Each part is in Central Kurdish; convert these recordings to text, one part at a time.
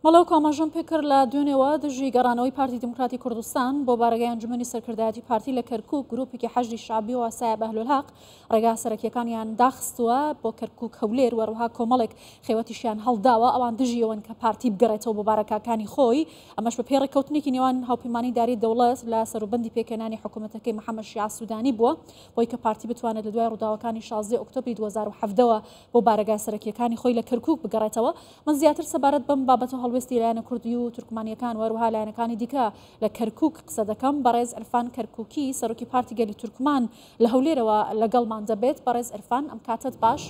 بەڵێ وەکو ئاماژەم پێکرد لە دوێنێوە دژی گەڕانەوەی پارتی دیموکراتی کوردستان بۆ بارەگای ئەنجومەنی سەرکردایەتی پارتی لە کەرکوک گروپێکی حەشدی شەعبی و عەسایب ئەهلولحەق ڕێگا سەرەکیەکانیان داخستووە بۆ کەرکوک هەولێر و هەروەها کۆمەڵێک خێوەتیشیان هەڵداوە ئەوان دژی ئەوەن کە پارتی بگەڕێتەوە بۆ بارەگاکانی خۆی ئەمەش بە پێی ڕێککەوتنێکی نێوان هاوپەیمانی داری دەوڵەت لە سەروبەندی پێکهێنانی حکوومەتەکەی محەممەد شیاع سوودانی بووە بۆی کە پارتی بتوانێت لە دوای ڕووداوەکانی 16 ئۆکتۆبری 2017 ەوە بۆ بارەگا سەرەکیەکانی خۆی لە کەرکوک بگەڕێتەوە. من زیاتر سەبارەت بەم بابەتە و هەڵوێستی لایەنە کوردی و تورکمانییەکان و هەروەها لایەنەکانی دیکە لە کەرکوک قسە دەکەم. بەڕێز عرفان کەرکوکی، سەرۆکی پارتی گەلی تورکمان لە هەولێرەوە لەگەڵمان دەبێت. بەڕێز عرفان، ئەم کاتەت باش.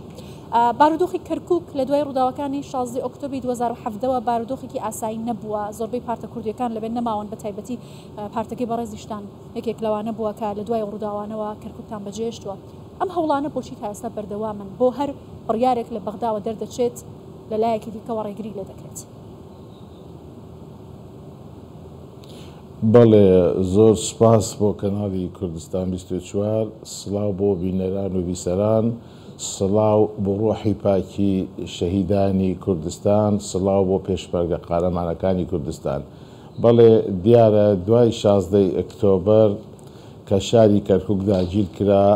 بارودۆخی کەرکوک لە دوای ڕووداوەکانی 16 ئۆکتۆبری 2017 وە بارودۆخێکی ئاسایی نەبووە. زۆربەی پارتە کوردییەکان لەوێ نەماون، بە تایبەتی پارتەکەی بەڕێزیشتان یەکێک لەوانە بووە کە لە دوای ئەو ڕووداوانەوە کەرکوکتان بەجێهێشتووە. ئەم هەوڵانە بۆچی تا ئێستا بەردەوامن؟ بۆ هەر بڕیارێک لە بەغداوە دەردەچێت لە لایەکی دیکەوە ڕێگری لێدەکرێت؟ بەڵێ زۆر سوپاس بۆ کەناڵی کوردستان 24، سڵاو بۆ بینەران و بیسەران، سڵاو بۆ ڕۆحی پاکی شەهیدانی کوردستان، سڵاو بۆ پێشمەرگە قارەمانەکانی کوردستان. بەڵێ دیارە دوای 16 ی ئەکتۆبەر کە شاری کەرکوک داگیر کرا،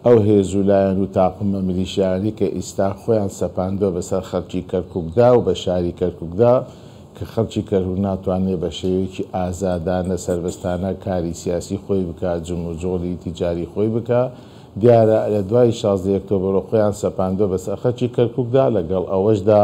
ئەو هێز و لایەن و تاقمە میلیشیایانەی کە ئیستا خۆیان سەپاندوە بەسەر خەڵکی کەرکوکدا و بە شاری کەرکوکدا کە خەڵکی کەرکوک ناتوانێ بە شێوەیەکی ئازادانە سەربەستانە کاری سیاسی خۆی بکا جموجۆڵی تیجاری خۆی بکا دیارە لە دوای 16 ئەکتۆبەرەوە خۆیان سەپاندوە بەسەر خەڵکی کەرکوکدا لەگەڵ ئەوەشدا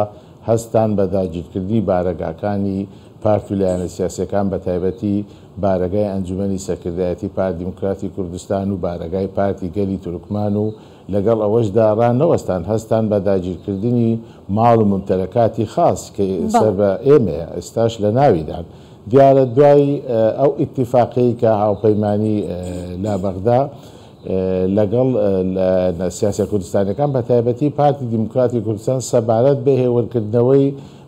هەستان بە داگیرکردنی بارەگاکانی پارت و لایەنە سیاسیەکان بەتایبەتی بارەگای ئەنجومەنی سەرکردایەتی پارت دیموکراتی کوردستان و بارەگای پارتی گەلی تورکمان و لەگەڵ ئەوەشدا ڕانەوەستان هەستان بە داگیرکردنی ماڵ و مومتەلەکاتی خاس کە سەر بە ئێمەیە ئێستاش لەناویدان. دیارە دوای ئەو ئیتیفاقەی کە هاوپەیمانی لە بەغدا لەگەڵ لایەنە سیاسیە کوردستانیەکان بەتایبەتی پارتی دیموکراتی کوردستان سەبارەت بە هێورکردنەوەی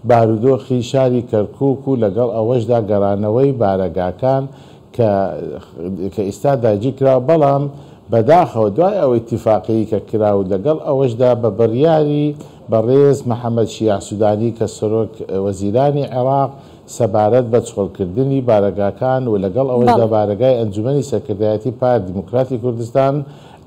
بارودۆخی شاری کەرکوک و لەگەڵ ئەوەشدا گەڕانەوەی بارەگاکان کە کە ئیستا داگیرکراوە بەڵام بەداخەوە دوای ئەو ئیتیفاقەی کە کرا و لەگەڵ ئەوەشدا بە بڕیاری بەڕێز محەمەد شیاع سودانی کە سەرۆک وەزیرانی عێراق سەبارەت بە چۆڵکردنی بارەگاکان و لەگەڵ ئەوەشدا بارەگای ئەنجومەنی سەرکردایەتی پارت دیموکراتی کوردستان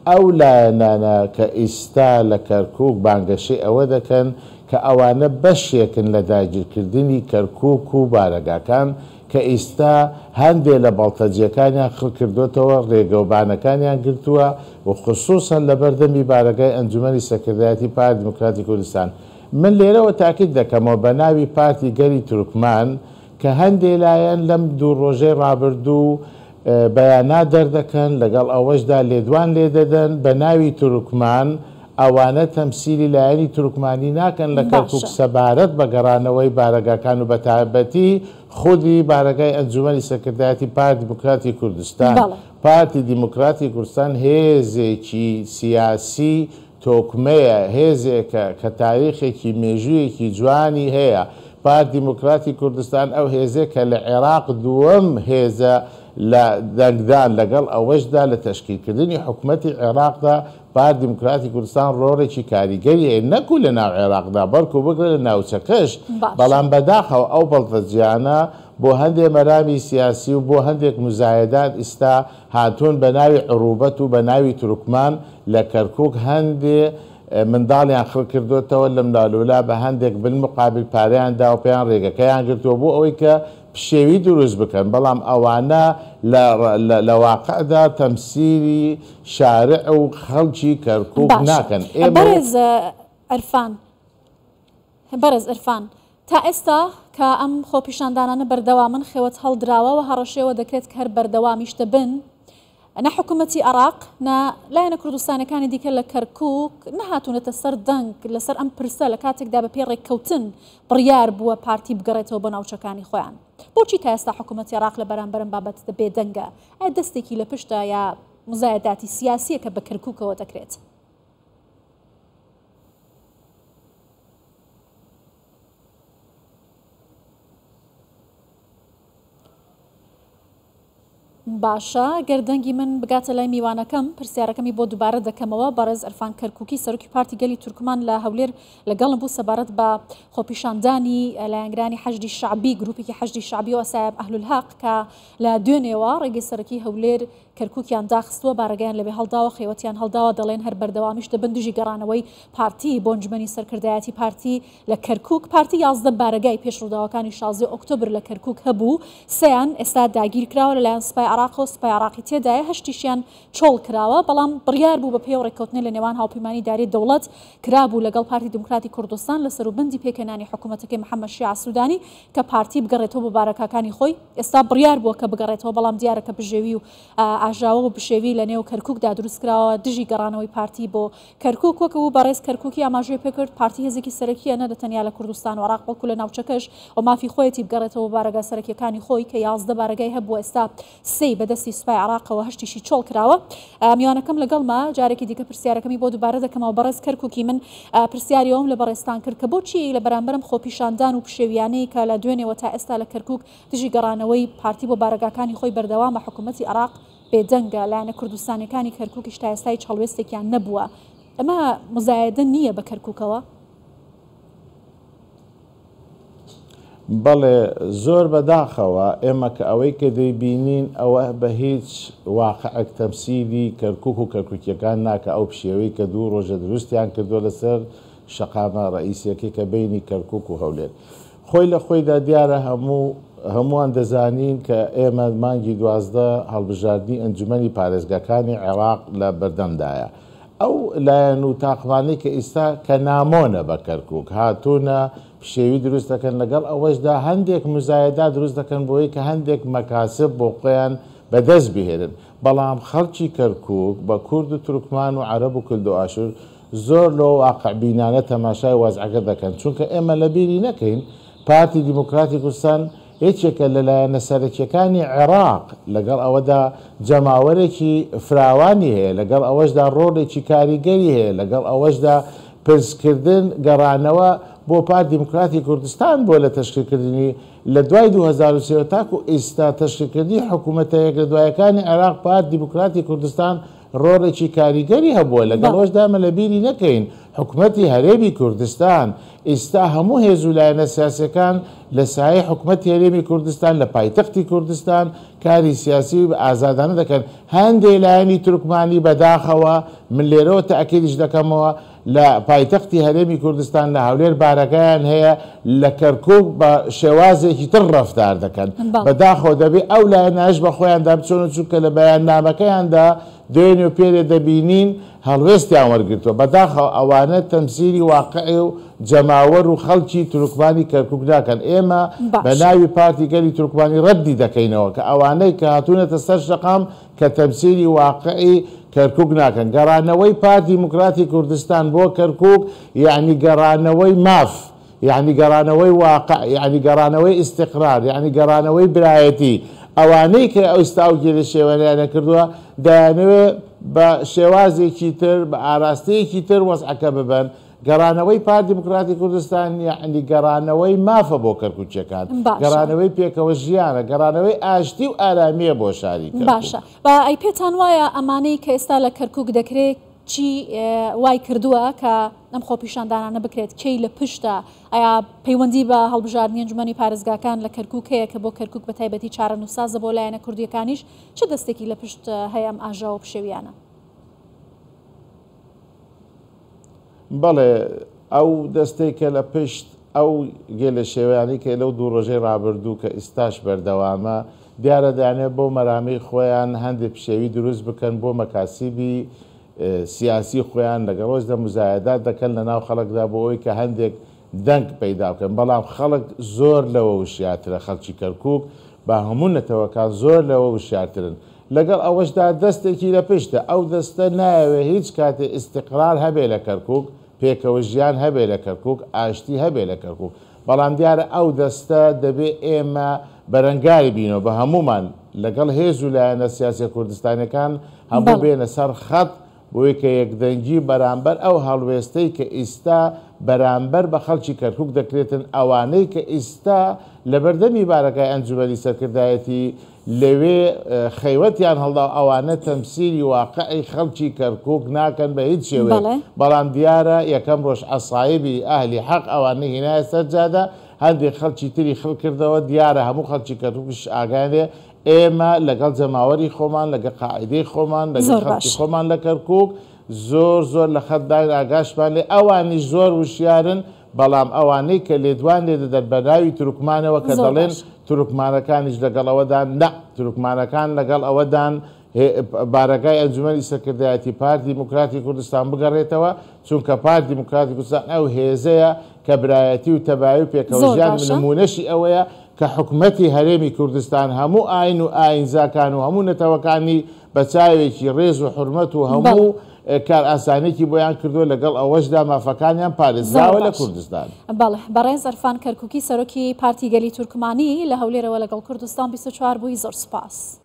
ئەو لایەنانە کە ئیستا لە کەرکوک بانگەشەی ئەوە دەکەن کە ئەوانە بەشێکن لە داگیرکردنی کەرکوک و بارەگاکان کە ئیستا هەندێ لە بەڵتەجیەکانیان خڕکردۆتەوە ڕێگەوبانەکانیان گرتووە و خسوسەن لەبەردەمی بارەگای ئەنجومەنی سەرکردایەتی پارت دیموکراتی کوردستان من لێرەوە تاکید دەکەمەوە بە ناوی پارتی گەلی تورکمان کە هەندێ لایەن لەم دوو ڕۆژەی ڕابردوو بەیانات دەردەکەن لەگەڵ ئەوەشدا لێدوان لێدەدەن بە ناوی تورکمان ئەوانە تەمسیلی لایەنی تورکمانی ناکەن لە کەرکوک سەبارەت بە گەڕانەوەی بارەگاکان و بەتایبەتی خودی بارەگای ئەنجومەنی سەرکردایەتی پارتی دیموکراتی کوردستان. پارتی دیموکراتی کوردستان هێزێکی سیاسی تۆکمەیە، هێزێکە کە تاریخێکی مێژوویەکی جوانی هەیە. پارت دیموکراتی کوردستان ئەو هێزەیە کە لە عێراق دووەم هێزە لە دەنگدان، لەگەڵ ئەوەشدا لە تەشکیلکردنی حکومەتی عێراقدا پارت دیموکراتی کوردستان ڕۆڵێکی کاریگەری هەیە نەکو لە ناو عێراقدا بەڵکو بگرە لە ناوچەکەش، بەڵام بەداخەوە ئەو بەڵتەجیانە بۆ هەندێ مەرامی سیاسی و بۆ هەندێک موزایەدات ئیستا هاتوون بە ناوی عروبەت و بە ناوی تورکمان لە کەرکوک هەندێ منداڵیان خڕ کردۆتەوە لەملالولا بە هەندێک بالمقابل پارەیان داوە پێیان ڕێگەکەیان گرتووە بۆ ئەوەی کە پشێوی دروست بکەن بەڵام ئەوانە لە لە واقعدا تەمسیلی شارع و خەڵکی کەرکوک باشە ناکەن ئێمە و بەڕێز عرفان بەڕێز عرفان تا ئێستا کە ئەم خۆپیشاندانانە بەردەوامن خێوەت هەڵدراوە و هەڕەشەیەوە دەکرێت کە هەر بەردەوامیش دەبن نە حکوومەتی عێراق نە لایەنە کوردستانەکانی دیکە لە کەرکووک نەهاتوونەتە سەر دەنگ لەسەر ئەم پرسە لە کاتێکدا بە پێی ڕێککەوتن بڕیار بووە پارتی بگەڕێتەوە بۆ ناوچەکانی خۆیان بۆچی تا ئێستا حکوومەتی عێراق لە بەرامبەر ئەم بابەتە بێدەنگە ئایا دەستێکی لە پشتە یا مزایەداتی سیاسییە کە بە کەرکووکەوە دەکرێت؟ باشە گەر دەنگی من بگاتە لای میوانەکەم پرسیارەکەمی بۆ دوبارە دەکەمەوە، بەڕێز عرفان کەرکوکی سەرۆکی پارتی گەلی تورکمان لە هەولێر لەگەڵم بوو سەبارەت بە خۆپیشاندانی لایەنگرانی حەشدی شەعبی گروپێکی حەشدی شەعبی و ئەسایب ئەهلولهەق کە لە دوێنێوە ڕێگەی سەرەکی هەولێر کەرکوکیان داخستووە، بارەگایان لەوێ هەڵداوە، خێوەتیان هەڵداوە، دەڵێن هەر بەردەوامیش دەبن دژی گەڕانەوەی پارتی بۆ ئەنجومەنی سەرکردایەتی پارتی لە کەرکوک. پارتی 11 بارەگای پێش ڕووداوەکانی 16 ئۆکتۆبر لە کەرکوک هەبوو، سێیان ئێستا داگیرکراوە لەلایەن سوپای عێراقەوە، سوپای عێراقی تێدایە، هەشتیشیان چۆڵ کراوە، بەڵام بڕیار بوو بەپێی ئەو ڕێککەوتنەی لە نێوان هاوپەیمانی داری دەوڵەت کرابوو لەگەڵ پارتی دیموکراتی کوردستان لە سەروبەندی پێکهێنانی حکومەتەکەی محەمەد شیاع سودانی کە پارتی بگەڕێتەوە بۆ بارەکاکانی خۆی، ئێستا بڕیار بووە کە بگەڕێتەوە، بەڵام دیارە کە بژێوی و ئاژاوە و بشێوی لە نێو کەرکوکدا دروستکراوە دژی گەڕانەوەی پارتی بۆ کەرکوک. وەک و بەڕێز کەرکوکی ئاماژەی پێکرد، پارتی هێزێکی سەرەکییە نە تەنیا لە کوردستان و عێراق بەڵکو لە ناوچەکەش و مافی خۆیەتی بگەڕێتەوە بۆ بارەگا سەرەکییەکانی خۆی کە 11 بارەگای هەبووە ئێستا سێی بە دەستی سوپای عێراقەوە هەشتیشی چۆڵ کراوە. میوانەکەم لەگەڵمە، جارێکی دیکە پرسیارەکەمی بۆ دووبارە دەکەمەوە. بەڕێز کەرکوکی من پرسیاری ئەوەم لە بەڕێزتان کرد کە بۆچی لە بەرامبەر ئەم خۆپیشاندان و پشێویانەی کە لە دوێنێوە تا ئێستا لە کەرکوک دژی گەڕانەوەی پارتی بۆ بارەگاکانی خۆی بەردەوامە حکوومەتی عێراق بێدەنگە، لایەنە کوردستانیەکانی کەرکوکیش تا ئێستا هیچ هەڵوێستێکیان نەبووە. ئەمە موزایەدە نییە بە کەرکوکەوە؟ بەڵێ زۆر بەداخەوە ئێمە کە ئەوەی کە دەیبینین ئەوە بە هیچ واقعێک تەمسیلی کەرکوک و کەرکوکیەکان ناکا ئەو پشێوەی کە دوو ڕۆژە دروستیان کردوە لەسەر شەقامە ڕەئیسیەکەی کە بەینی کەرکوک و هەولێر خۆی لە خۆیدا دیارە هەموو هەمووان دەزانین کە ئێمە مانگی 12 هەڵبژاردنی ئەنجومەنی پارێزگاکانی عێراق لە بەردەمدایە ئەو لایەن و تاقمانەی کە ئیستا کە نامۆنە بە کەرکوک هاتوونە پشێوی دروست دەکەن لەگەڵ ئەوەشدا هەندێک موزایەدات دروست دەکەن بۆی کە هەندێک مەکاسب بۆ خۆیان بەدەست بهێنن بەڵام خەڵکی کەرکوک بە کورد و تورکمان و عەرەب و کلدوئاشور زۆر لەوە واقعبینانە تەماشای وەزعەکە دەکەن چونکە ئێمە لەبیری نەکەین پارتی دیموکراتی کوردستان یەکێکە لە لایەنە سەرەکیەکانی عێراق، لەگەڵ ئەوەدا جەماوەرێکی فراوانی هەیە، لەگەڵ ئەوەشدا ڕۆڵێکی کاریگەری هەیە، لەگەڵ ئەوەشدا پرسکردن گەڕانەوە بۆ پارت دیموکراتی کوردستان بووە لە تەشکیلکردنی لە دوای 2003 وە تاکو ئیستا تەشکیلکردنی حکومەتە یەک لە دوایەکانی عێراق پارت دیموکراتی کوردستان ڕۆڵێکی کاریگەری هەبووە، لەگەڵ ئەوەشدا ئێمە لەبیری نەکەین حکومەتی هەرێمی کوردستان ئیستا هەموو هێز و لایەنە سیاسیەکان لە سایەی حکومەتی هەرێمی کوردستان لە پایتەختی کوردستان کاری سیاسی ئازادانە دەکەن، هەندێ لایەنی تورکمانی بەداخەوە من لێرەوە تەئکیدیش دەکەمەوە لە پایتەختی هەرێمی کوردستان لە هەولێر بارەگایان هەیە لە کەرکوک بە شێوازێکی تر ڕەفتار دەکەن بەداخەوە دەبێ ئەو لایەنانەش بە خۆیاندا بچۆنەوە چونکە لە بەیاننامەکەیاندا دوێنێ و پێرێ دەبینین هەڵوێستیان وەرگرتووە بەداخەوە ئەوانە تەمسیلی واقعی و جەماوەر و خەڵکی تورکمانی کەرکوک ناکەن ئێمە بە ناوی پارتی گەلی تورکمانی ڕەدی دەکەینەوە کە ئەوانەی کە هاتوونەتە سەر شەقام کە تەمسیلی واقعی کەرکوک ناکەن. گەڕانەوەی پارت دیموکراتی کوردستان بۆ کەرکوک یەعنی گەڕانەوەی ماف، یەعنی گەڕانەوەی واقع، یەعنی گەڕانەوەی ئیستیقرار، یەعنی گەڕانەوەی برایەتی. ئەوانەی کە ئیستا ئەو گێلەشێوەنەیانە کردووە دەیانەوێ بە شێوازێکی تر، بە ئاراستەیەکی تر وەزعەکە ببەن. گەڕانەوەی پارت دیموکراتی کوردستان یەعنی گەڕانەوەی مافە بۆ کەرکوکیەکان، باشە. گەڕانەوەی پێکەوە ژیانە، گەڕانەوەی ئاشتی و ئارامیە بۆ شاری کەرکوک. باشە با ئەی پێتان وایە ئەمانەی کە ئێستا لە کەرکوک دەکرێ چی وای کردووە کە ئەم خۆپیشاندانانە بکرێت کێی لە پشتە ئایا پەیوەندی بە هەڵبژاردنی ئەنجومەنی پارێزگاکان لە کەرکوک هەیە کە بۆ کەرکوک بە تایبەتی چارەنووسسازە بۆ لایەنە کوردیەکانیش چ دەستێکی لە پشت هەیە ئەم ئاژاوە و پشێویانە؟ بەڵێ ئەو دەستەی کە لە پشت ئەو گێلە شێوەیانەی کە لەو دوو ڕۆژەی ڕابردوو کە ئیستاش بەردەوامە دیارە دەیانەوێت بۆ مەرامی خۆیان هەندێ پشێوی دروست بکەن بۆ مەکاسیبی سیاسی خۆیان لەگەڵ ئەوەشدا موزایەدات دەکەن لە ناو خەڵکدا بۆ ئەوەی کە هەندێک دەنگ پەیدا بکەن بەڵام خەڵک زۆر لەوە وشیارترە خەڵکی کەرکوک بە هەموو نەتەوەکان زۆر لەوە وشیارترن لەگەڵ ئەوەشدا دەستێکی لە پشتە، ئەو دەستە نایەوێ هیچ کاتێ ئیستیقرار هەبێ لە کەرکوک، پێکەوە ژیان هەبێ لە کەرکوک، ئاشتی هەبێ لە کەرکوک. بەڵام دیارە ئەو دەستە دەبێ ئێمە بەرەنگاری بینەوە، بە هەموومان لەگەڵ هێز و لایەنە سیاسیە کوردستانیەکان هەموو بەڵێ. بێنە سەر خەت بۆی کە یەکدەنگی بەرامبەر ئەو هەڵوێستەی کە ئیستا بەرامبەر بە خەڵکی کەرکوک دەکرێتن ئەوانەی کە ئیستا لەبەردەمی بارەگای ئەنجومەنی سەرکردایەتی لەوێ خەیوەتیان هەڵداوە ئەوانە تەمسیلی واقعی خەڵکی کەرکوک ناکەن بە هیچ شێوەیەک بەڵێ. بەڵام دیارە یەکەم ڕۆژ عەسایبی ئەهلی حەق ئەوانەی هینایە سەر جادە هەندێک خەڵکی تری خڕ کردەوە دیارە هەموو خەڵکی کەرکوکیش ئاگایان لێیە ئێمە لەگەڵ جەماوەری خۆمان لەگە قاعیدەی خۆمان لەگە زۆر خەڵکی باش. خۆمان لە کەرکوک زۆر زۆر لە خەت داین ئاگاشمان لێ ئەوانیش زۆر وشیارن بەڵام ئەوانەی کە لێدوان لێ دەدەن بە ناوی تورکمانەوە کە زۆر دەڵێن باش. تورکمانەکانیش لەگەڵ ئەوەدان نا تورکمانەکان لەگەڵ ئەوەدان بارەگای ئەنجومەنی سەرکردایەتی پارتی دیموکراتی کوردستان بگەڕێتەوە چونکە پارتی دیموکراتی کوردستان ئەو هێزەیە کە برایەتی و تەبایی و زۆر پێکەوەژیان باشە. نمونەشی ئەوەیە کە حکومەتی هەرێمی کوردستان هەموو ئاین و ئاینزاکان و هەموو نەتەوەکانی بە چاوێکی ڕێز و حورمەت و بەڵێ. هەموو کارئاسانیەکی بۆیان کردووە لەگەڵ ئەوەشدا مافەکانیان زۆر پارێزراوە لە باش. کوردستان. بەڵێ بەڕێز عرفان کەرکوکی سەرۆکی پارتی گەلی تورکمانی لە هەولێرەوە لەگەڵ کوردستان 24 بووی زۆر سوپاس.